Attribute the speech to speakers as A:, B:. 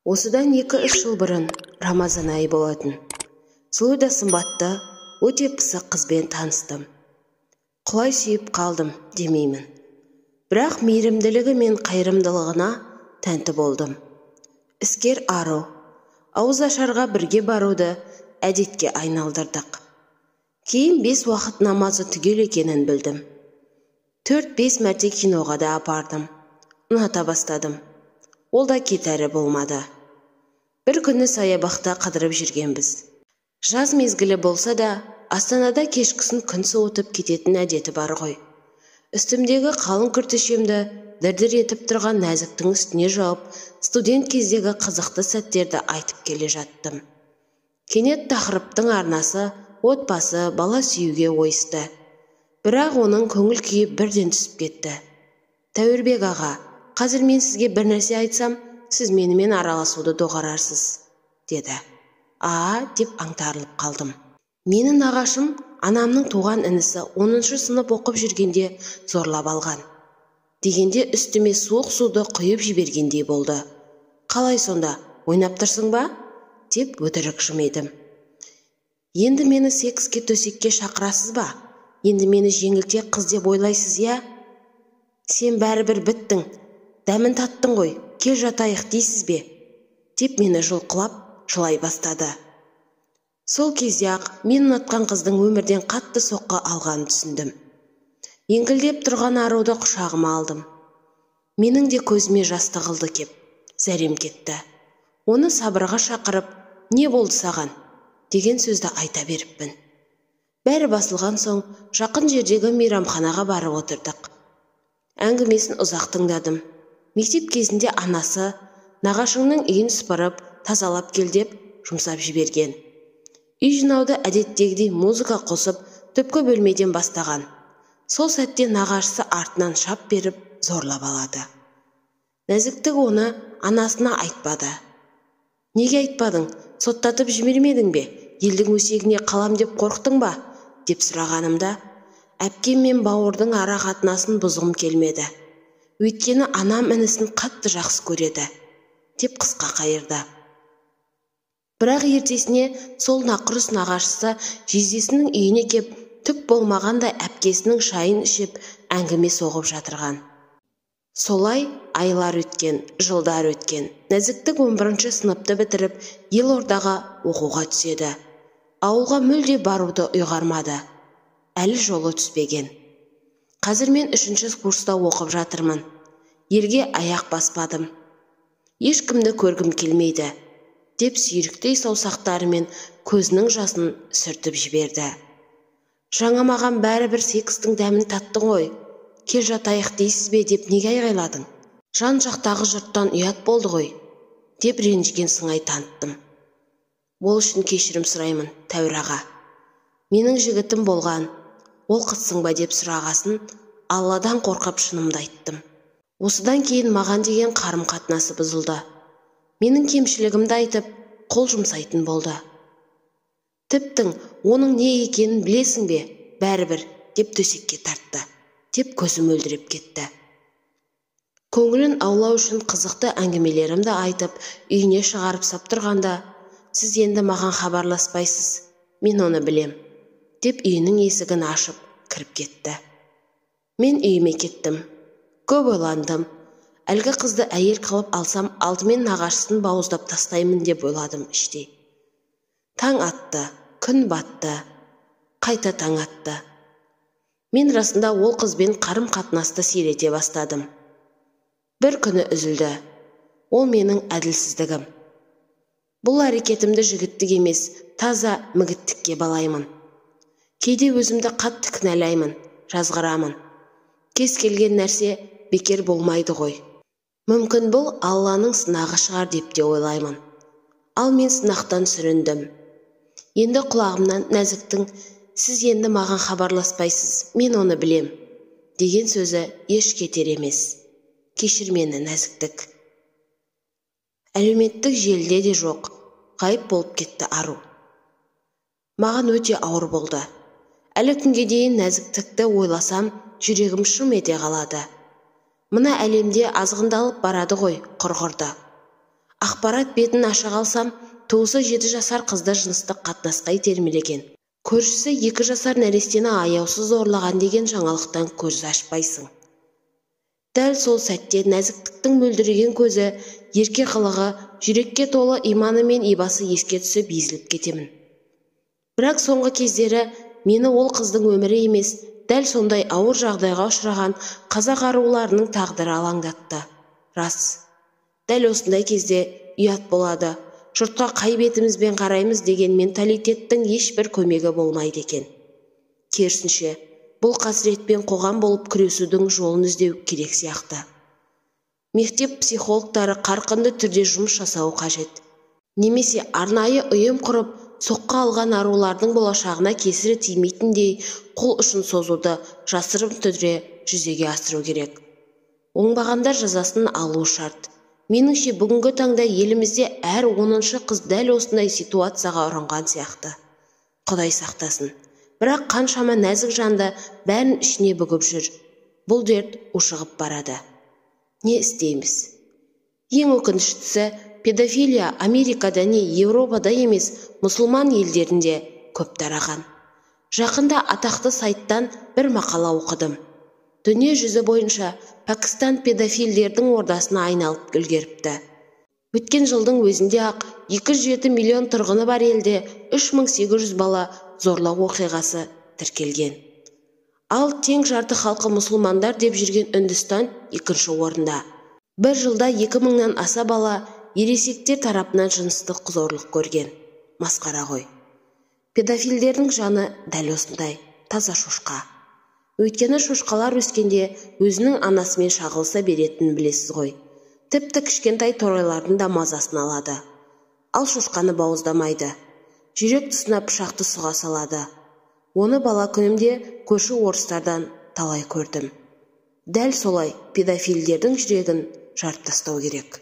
A: Осыдан 2-3 жыл бұрын Рамазан айы болатын. Сұлу да сымбатты, өте пысық қызбен таныстым. Құлай сүйіп қалдым демеймін. Бірақ мейірімділігі мен қайырымдылығына тәнті болдым. Іскер ару, ауыз ашарға бірге баруды әдетке айналдырдық. Кейін 5 уақыт намазы түгел екенін білдім. 4-5 мәрте киноға да апардым. Ұната бастадым. Ол да кетәрі болмады. Бір күні саябақта қыдырып жүргенбіз. Жаз мезгілі болса да, Астанада кешкісін күн суытып кететін әдеті бар ғой. Үстімдегі қалың күртешемді дір-дір етіп тұрған нәзіктің үстіне жауып, студент кездегі қызықты сәттерді айтып келе жаттым. Кенет тақырыптың арнасы отбасы, бала сүюге ойысты. Бірақ оның көңіл күйі бірден түсіп кетті. Тәуірбек аға, қазір мен сізге бір нәрсе айтсам, сіз менімен араласуды доғарарсыз, деді. А, деп аңтарылып қалдым. Менің нағашым анамның туған інісі 10-шы сынып оқып жүргенде зорлап алған. Дегенде үстіме суық суды құйып жібергендей болды. Қалай сонда, ойнап тұрсың ба? Деп өтірік жымидым. Енді мені секске төсекке шақырасыз ба? Енді мені жеңілтек қыз деп ойлайсыз, иә? Сен бәрібір біттің, дәмін таттың ғой, кел жатайық дейсіз бе? Деп мені жұлқылап жылай бастады. Сол кезде-ақ мен ұнатқан қыздың өмірден қатты соққы алғанын түсіндім. Еңкілдеп тұрған аруды құшағыма алдым. Менің де көзіме жас тығылды кеп, зәрем кетті. Оны сабырға шақырып, не болды саған? Деген сөзді айта беріппін. Бәрі басылған соң жақын жердегі мейрамханаға барып отырдық. Әңгімесін ұзақ тыңдадым. Мектеп кезінде анасы нағашыңның үйін сыпырып, тазалап кел деп жұмсап жіберген. Үй жинауды әдеттегідей музыка қосып, түпкі бөлмеден бастаған. Сол сәтте нағашысы артынан шап беріп, зорлап алады. Нәзіктік оны анасына айтпады. Неге айтпадың? Соттатып жібермедің бе? Елдің өсегіне қалам деп қорықтың ба? Деп сұрағанымда, әпкем мен бауырдың ара қатынасын бұзғым келмеді. Өйткені анам інісін қатты жақсы көреді, деп қысқа қайырды. Бірақ ертесіне сол нақұрыс нағашысы жездесінің үйіне кеп, түк болмағандай әпкесінің шайын ішіп, әңгіме соғып жатырған. Солай айлар өткен, жылдар өткен. Нәзіктік 11-ші сыныпты бітіріп, елордаға оқуға түседі. Ауылға мүлде баруды ұйғармады. Әлі жолы түспеген. Қазір мен 3-ші курста оқып жатырмын. Елге аяқ баспадым. Ешкімді көргім келмейді, деп сүйріктей саусақтарымен көзінің жасын сүртіп жіберді. Жаңа маған бәрібір секстің дәмін таттың ғой. Кел жатайық дейсіз бе деп неге айғайладың? Жан жақтағы жұрттан ұят болды ғой, деп ренжіген сыңай таныттым. Ол үшін кешірім сұраймын, Тәуір аға. Менің жігітім болған, ол қызсың ба деп сұрағасын, Алладан қорқып шынымды айттым. Осыдан кейін маған деген қарым-қатынасы бұзылды. Менің кемшілігімді айтып, қол жұмсайтын болды. Тіптің оның не екенін білесің бе, бәрібір, деп төсекке тартты, деп көзім мөлдіреп кетті. Көңілін аулау үшін қызықты әңгімелерімді айтып, үйіне шығарып сап тұрғанда, сіз енді маған хабарласпайсыз, мен оны білем, деп үйінің есігін ашып кіріп кетті. Мен үйіме кеттім. Көп ойландым. Әлгі қызды әйел қылып алсам, алдымен нағашысын бауыздап тастаймын деп ойладым іштей. Таң атты, күн батты, қайта таң атты. Мен расында ол қызбен қарым-қатынасты сирете бастадым. Бір күні үзілді. Ол менің әділсіздігім. Бұл әрекетімді жігіттік емес, таза мігіттікке балаймын. Кейде өзімді қатты кінәлаймын, жазғырамын. Кез келген нәрсе бекер болмайды ғой. Мүмкін бұл Алланың сынағы шығар деп те ойлаймын. Ал мен сынақтан сүріндім. Енді құлағымнан нәзіктің сіз енді маған хабарласпайсыз, мен оны білем, деген сөзі еш кетер емес. Кешір мені, нәзіктік. Әлеуметтік желіде де жоқ, ғайып болып кетті ару. Маған өте ауыр болды. Әлі күнге дейін нәзіктікті ойласам, жүрегім шым ете қалады. Мына әлемде азғындалып барады ғой құрғырды. Ақпарат бетін аша қалсам, туысы 7 жасар қызды жыныстық қатынасқа итермелеген. Көршісі 2 жасар нәрестені аяусыз зорлаған деген жаңалықтан көз ашпайсың. Дәл сол сәтте нәзіктіктің мөлдіреген көзі, ерке қылығы, жүрекке толы иманы мен ибасы еске түсіп езіліп кетемін. Бірақ соңғы кездері мені ол қыздың өмірі емес, дәл сондай ауыр жағдайға ұшыраған қазақ аруларының тағдыры алаңдатты. Рас, дәл осындай кезде ұят болады, жұртқа қай бетімізбен қараймыз деген менталитеттің ешбір көмегі болмайды екен. Керісінше, бұл қасіретпен қоғам болып күресудің жолын іздеу керек сияқты. Мектеп психологтары қарқынды түрде жұмыс жасауы қажет. Немесе арнайы ұйым құрып, соққы алған арулардың болашағына кесірі тимейтіндей қол ұшын созуды жасырын түрде жүзеге асыру керек. Оңбағандар жазасын алуы шарт. Меніңше, бүгінгі таңда елімізде әр 10-шы қыз дәл осындай ситуацияға ұрынған сияқты. Құдай сақтасын. Бірақ қаншама нәзік жанды бәрін ішіне бүгіп жүр. Бұл дерт ушығып барады. Не істейміз? Ең өкініштісі, педофилия Америкада не Еуропада емес, мұсылман елдерінде көп тараған. Жақында атақты сайттан бір мақала оқыдым. Дүние жүзі бойынша Пәкістан педофилдердің ордасына айналып үлгеріпті. Өткен жылдың өзінде ақ 207 миллион тұрғыны бар елде 3800 бала зорлау оқиғасы тіркелген. Ал тең жарты халқы мұсылмандар деп жүрген Үндістан екінші орында. Бір жылда 2000-нан аса бала ересектер тарапынан жыныстық зорлық көрген. Масқара ғой. Педофилдердің жаны дәл осындай, таза шошқа. Өйткені шошқалар өскенде өзінің анасымен шағылыса беретінін білесіз ғой. Тіпті кішкентай торайлардың да мазасын алады. Ал шошқаны бауыздамайды. Жүрек тұсына пышақты сұға салады. Оны бала күнімде көрші орыстардан талай көрдім. Дәл солай педофилдердің жүрегін жарып тастау керек.